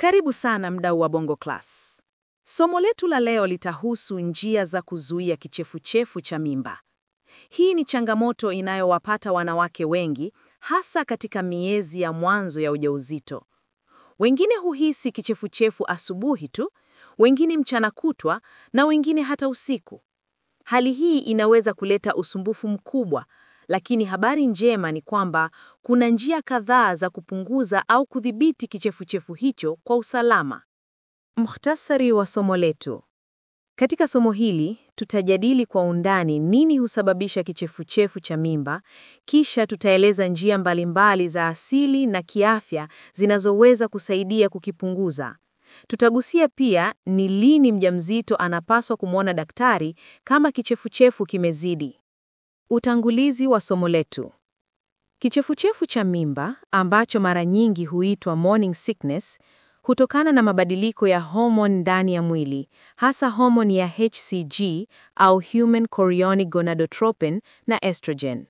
Karibu sana mdau wa Bongo Class. Somo letu la leo litahusu njia za kuzuia kichefuchefu cha mimba. Hii ni changamoto inayowapata wanawake wengi, hasa katika miezi ya mwanzo ya ujauzito. Wengine huhisi kichefuchefu asubuhi tu, wengine mchana kutwa na wengine hata usiku. Hali hii inaweza kuleta usumbufu mkubwa, lakini habari njema ni kwamba kuna njia kadhaa za kupunguza au kudhibiti kichefuchefu hicho kwa usalama. Mukhtasari wa somo letu. Katika somo hili, tutajadili kwa undani nini husababisha kichefuchefu cha mimba, kisha tutaeleza njia mbalimbali za asili na kiafya zinazoweza kusaidia kukipunguza. Tutagusia pia ni lini mjamzito anapaswa kumwona daktari kama kichefuchefu kimezidi. Utangulizi wa somo letu. Kichefuchefu cha mimba, ambacho mara nyingi huitwa morning sickness, hutokana na mabadiliko ya homoni ndani ya mwili, hasa homoni ya HCG au Human Chorionic Gonadotropin na estrogen.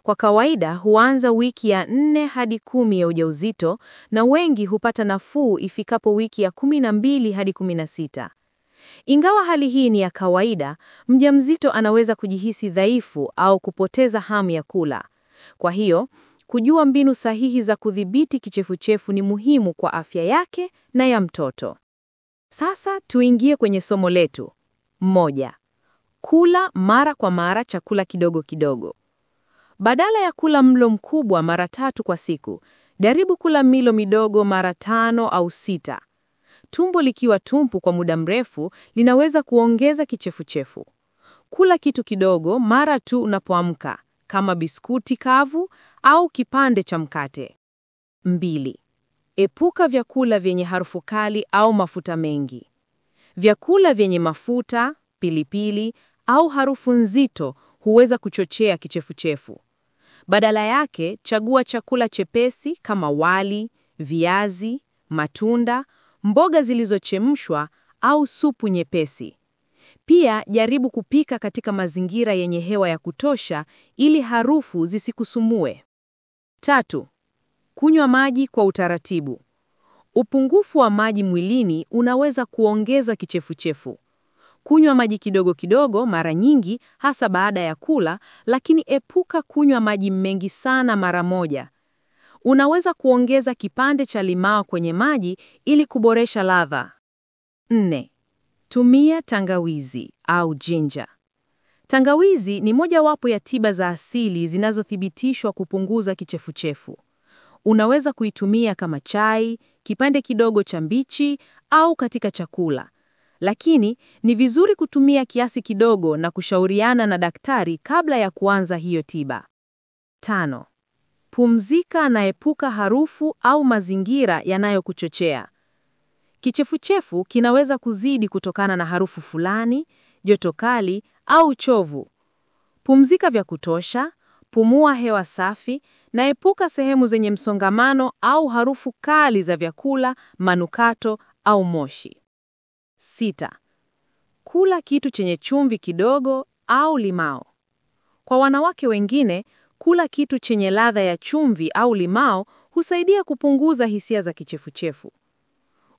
Kwa kawaida huanza wiki ya 4 hadi 10 ya ujauzito na wengi hupata nafuu ifikapo wiki ya 12 hadi 16. Ingawa hali hii ni ya kawaida, mjamzito anaweza kujihisi dhaifu au kupoteza hamu ya kula. Kwa hiyo, kujua mbinu sahihi za kudhibiti kichefuchefu ni muhimu kwa afya yake na ya mtoto. Sasa tuingie kwenye somo letu. 1. Kula mara kwa mara chakula kidogo kidogo. Badala ya kula mlo mkubwa mara 3 kwa siku, jaribu kula milo midogo mara 5 au 6. Tumbo likiwa tumpu kwa muda mrefu linaweza kuongeza kichefuchefu. Kula kitu kidogo mara tu unapoamka, kama biskuti kavu au kipande cha mkate. 2. Epuka vyakula vyenye harufu kali au mafuta mengi. Vyakula vyenye mafuta, pilipili au harufu nzito huweza kuchochea kichefuchefu. Badala yake, chagua chakula chepesi kama wali, viazi, matunda, mboga zilizochemshwa au supu nyepesi. Pia jaribu kupika katika mazingira yenye hewa ya kutosha ili harufu zisikusumue. 3. Kunywa maji kwa utaratibu. Upungufu wa maji mwilini unaweza kuongeza kichefuchefu. Kunywa maji kidogo kidogo mara nyingi, hasa baada ya kula, lakini epuka kunywa maji mengi sana mara moja. Unaweza kuongeza kipande cha limao kwenye maji ili kuboresha ladha. 4. Tumia tangawizi au ginger. Tangawizi ni mojawapo ya tiba za asili zinazothibitishwa kupunguza kichefuchefu. Unaweza kuitumia kama chai, kipande kidogo cha mbichi au katika chakula. Lakini ni vizuri kutumia kiasi kidogo na kushauriana na daktari kabla ya kuanza hiyo tiba. 5. Pumzika na epuka harufu au mazingira yanayokuchochea. Kichefuchefu kinaweza kuzidi kutokana na harufu fulani, joto kali au uchovu. Pumzika vya kutosha, pumua hewa safi na epuka sehemu zenye msongamano au harufu kali za vyakula, manukato au moshi. 6. Kula kitu chenye chumvi kidogo au limao. Kwa wanawake wengine, kula kitu chenye ladha ya chumvi au limao husaidia kupunguza hisia za kichefuchefu.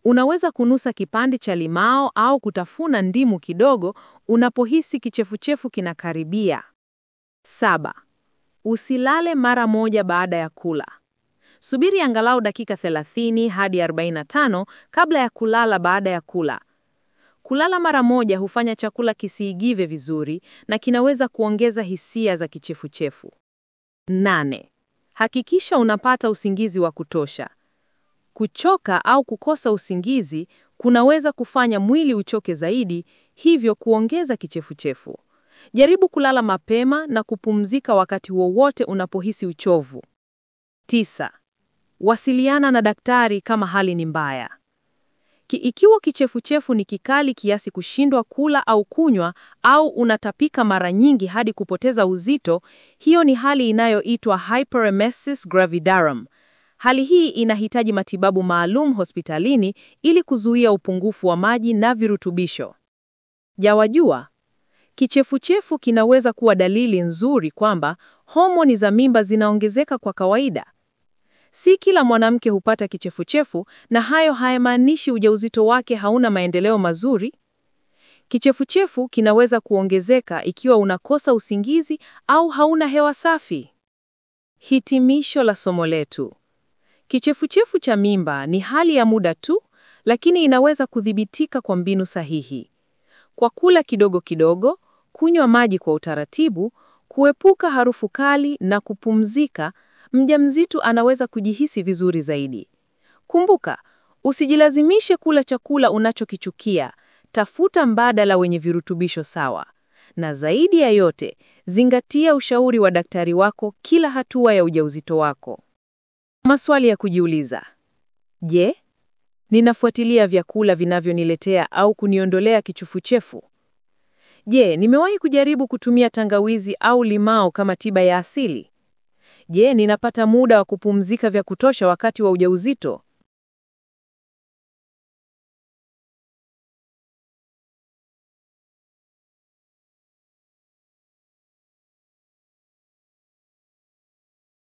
Unaweza kunusa kipande cha limao au kutafuna ndimu kidogo unapohisi kichefuchefu kinakaribia. 7. Usilale mara moja baada ya kula. Subiri angalau dakika 30 hadi 45 kabla ya kulala baada ya kula. Kulala mara moja hufanya chakula kisiigive vizuri na kinaweza kuongeza hisia za kichefuchefu. 8. Hakikisha unapata usingizi wa kutosha. Kuchoka au kukosa usingizi kunaweza kufanya mwili uchoke zaidi, hivyo kuongeza kichefuchefu. Jaribu kulala mapema na kupumzika wakati wowote unapohisi uchovu. 9. Wasiliana na daktari kama hali ni mbaya. Ikiwa kichefuchefu ni kikali kiasi kushindwa kula au kunywa au unatapika mara nyingi hadi kupoteza uzito, hiyo ni hali inayoitwa hyperemesis gravidarum. Hali hii inahitaji matibabu maalum hospitalini ili kuzuia upungufu wa maji na virutubisho. Jawajua, kichefuchefu kinaweza kuwa dalili nzuri kwamba homoni za mimba zinaongezeka kwa kawaida. Si kila mwanamke hupata kichefuchefu, na hayo hayamaanishi ujauzito wake hauna maendeleo mazuri. Kichefuchefu kinaweza kuongezeka ikiwa unakosa usingizi au hauna hewa safi. Hitimisho la somo letu. Kichefuchefu cha mimba ni hali ya muda tu, lakini inaweza kudhibitika kwa mbinu sahihi. Kwa kula kidogo kidogo, kunywa maji kwa utaratibu, kuepuka harufu kali na kupumzika, mjamzito anaweza kujihisi vizuri zaidi. Kumbuka, usijilazimishe kula chakula unachokichukia. Tafuta mbadala wenye virutubisho sawa. Na zaidi ya yote, zingatia ushauri wa daktari wako kila hatua ya ujauzito wako. Maswali ya kujiuliza. Je, ninafuatilia vyakula vinavyoniletea au kuniondolea kichefuchefu? Je, nimewahi kujaribu kutumia tangawizi au limao kama tiba ya asili? Je, ninapata muda wa kupumzika vya kutosha wakati wa ujauzito?